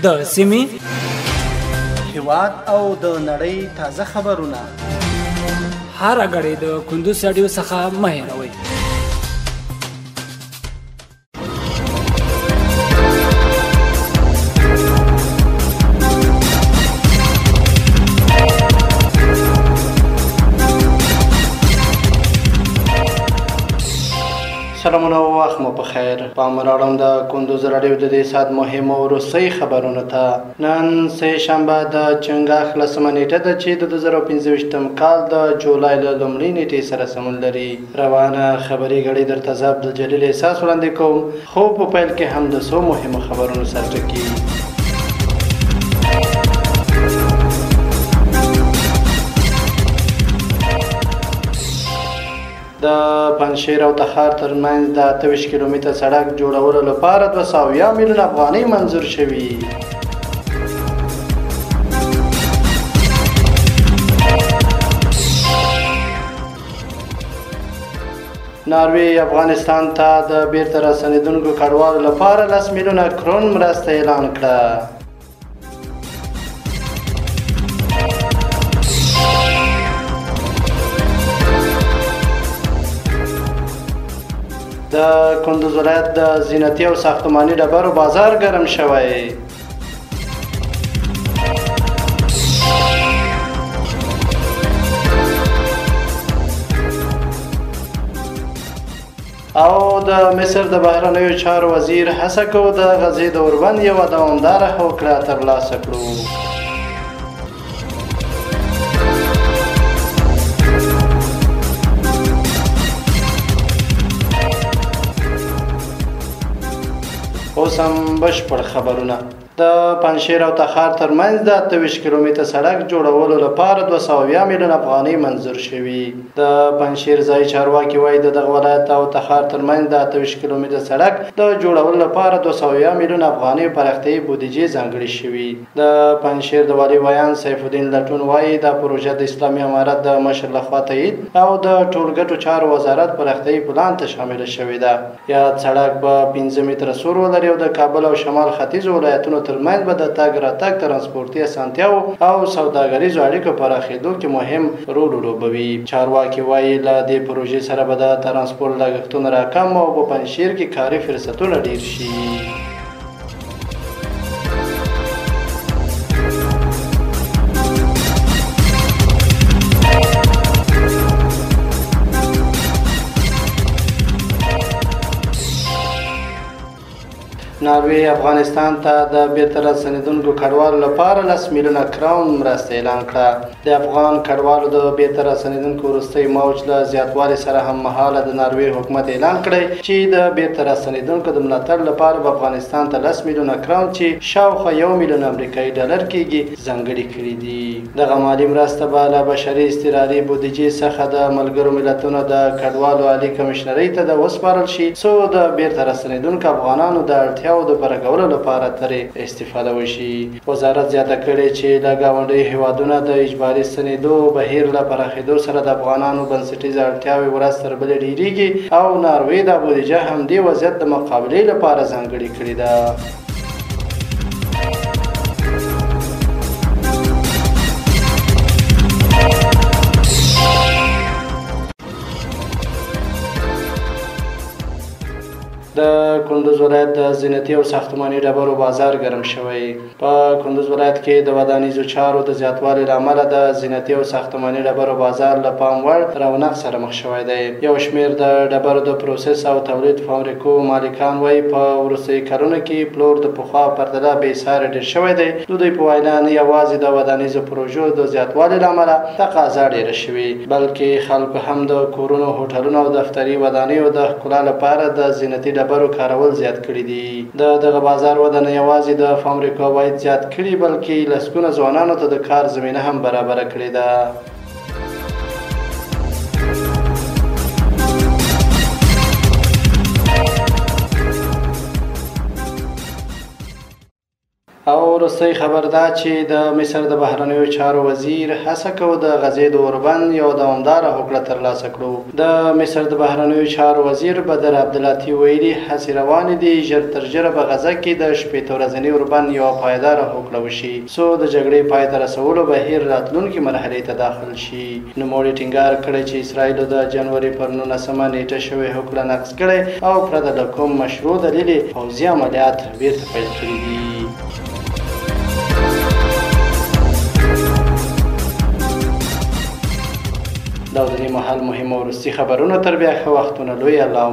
د سیمې، هیواد او د نړۍ تازه خبرونه هره ګړۍ د کندوز راډیو څخه مه هېروئ. سلامونه او وخت مو په خیر. پام راړم د کندوز راډیو د دې ساعت مهمو وروستۍ خبرونو ته. نن سه شنبه د چنګاښ 10مه نیټه ده چې د 2025 کال د جولای له لومړۍ نیټې سره سمون لري. روانه خبري ګړۍ درته زه عبدالجلیل احساس وړاندې کوم، خو په پیل کې هم د څو مهمو خبرونو سرټکي. د پنجشیر او تخار ترمنځ د 28 کیلومتره سړک جوړولو لپاره 270 میلیونه افغانۍ منظور شوي. ناروې افغانستان ته د بیرته راستنېدونکو کډوالو لپاره 10 میلیونه کرون مرسته اعلان کړه. د کندوز ولایت د زینتي او ساختماني ډبرو بازار ګرم شوی. او د مصر د بهرنیو چارو وزیر هڅه کوي د غزې د اوربند یوه دوامداره هوکړه ترلاسه کړو. اوس هم بشپړ خبرونه. د پنجشیر او تخار ترمنځ د 28 کیلومتره سړک جوړولو لپاره 270 میلیونه افغانۍ منظور شوي. د پنجشیر ځایي چارواکي وایي د دغه ولایت او تخار ترمنځ د 28 کیلومتره سړک د جوړولو لپاره 270 میلیونه افغانۍ پراختیايي بودیجې ځانګړې شوي. د پنجشیر د والي ویاند سیف الدین لټون وایي دا پروژه د اسلامي امارت د مشر لخوا تایید او د ټولګټو چارو وزارت پراختیايي پلان ته شامله شوې ده. یاد سړک به 5 متره سور ولري او د کابل او شمال ختیځو ولایتونو ترمنځ به د تګ راتګ، ترانسپورتي اسانتیاو او سوداګریزو اړیکو پراخېدو کې مهم رول ولوبوي. چارواکي وایي له دې پروژې سره به د ترانسپورت لګښتونه راکم او په پنجشیر کې کاري فرصتونه ډېر شي. ناروې افغانستان ته د بیرته راستنېدونکو کډوالو لپاره 10 میلیونه کراون مرسته اعلان کړه. د افغان کډوالو د بیرته راستنېدونکو وروستۍ موج له زیاتوالي سره هم مهاله د ناروې حکومت اعلان کړی چې د بیرته راستنېدونکو د ملاتړ لپاره به افغانستان ته 10 میلیونه کراون چې شاوخوا 1 میلیون امریکایي ډالر کېږي ځانګړي کړي دي. دغه مالي مرسته به له بشري اضطراري بودیجې څخه د ملګرو ملتونو د کډوالو عالي کمشنرۍ ته د وسپارل شي، څو د بیرته راستنېدونکو افغانانو د اړتیاو د پوره کولو لپاره ترې استفاده وشي. وزارت زیاته کړې چې له ګاونډیو هیوادونو د اجباري ستنېدو بهیر له پراخېدو سره د افغانانو بنسټیزه اړتیاوې ورځ تر بلې ډېرېږي او ناروې دا بودیجه همدې وضعیت د مقابلې لپاره ځانګړې کړې ده. د کندوز ولایت د زینتي او ساختماني ډبرو بازار ګرم شوی. په کندوز ولایت کې د ودانیزو چارو د زیاتوالي له امله د زینتي او ساختماني ډبرو بازار له پام وړ رونق سره مخ شوی دی. یو شمېر د ډبرو د پروسس او تولید فابریکو مالکان وایي په وروستیو کلونو کې پلور د پخوا پرتله بې ساري ډېر شوی دی. د دوی په وینا نه یوازې د ودانیزو پروژو د زیاتوالي له امله تقاضا ډېره شوې، بلکې خلکو هم د کورونو، هوټلونو او دفتري ودانیو د ښکلا لپاره د زینتي ډبرو کارول زیات کړي دي. د دغه بازار وده نه یوازې د فابریکو عواید زیات کړي، بلکې لسګونه ځوانانو ته د کار زمینه هم برابره کړې ده. او وروستۍ خبر دا چې د مصر د بهرنیو چارو وزیر هڅه کوو د غزې د اوربند یو دوامداره هوکړه ترلاسه کړو. د مصر د بهرنیو چارو وزیر بدر عبدالعاطي ویلي، هڅې روانې دي، ژر تر ژره به غزه کې د 60 ورځني اوربند یوه پایداره هوکړه وشي، څو د جګړې پای ته رسولو بهیر راتلونکې مرحلې ته داخل شي. نوموړي ټینګار کړی چې اسراییلو د جنوري پر 19مه نیټه شوې هوکړه نقض کړې او پرته له کوم مشروع دلیل یې پوځي عملیات بیرته پیل کړي دي. دا د دې مهال مهم وروستي خبرونه. تر بیا ښه وختونه، لوی الله.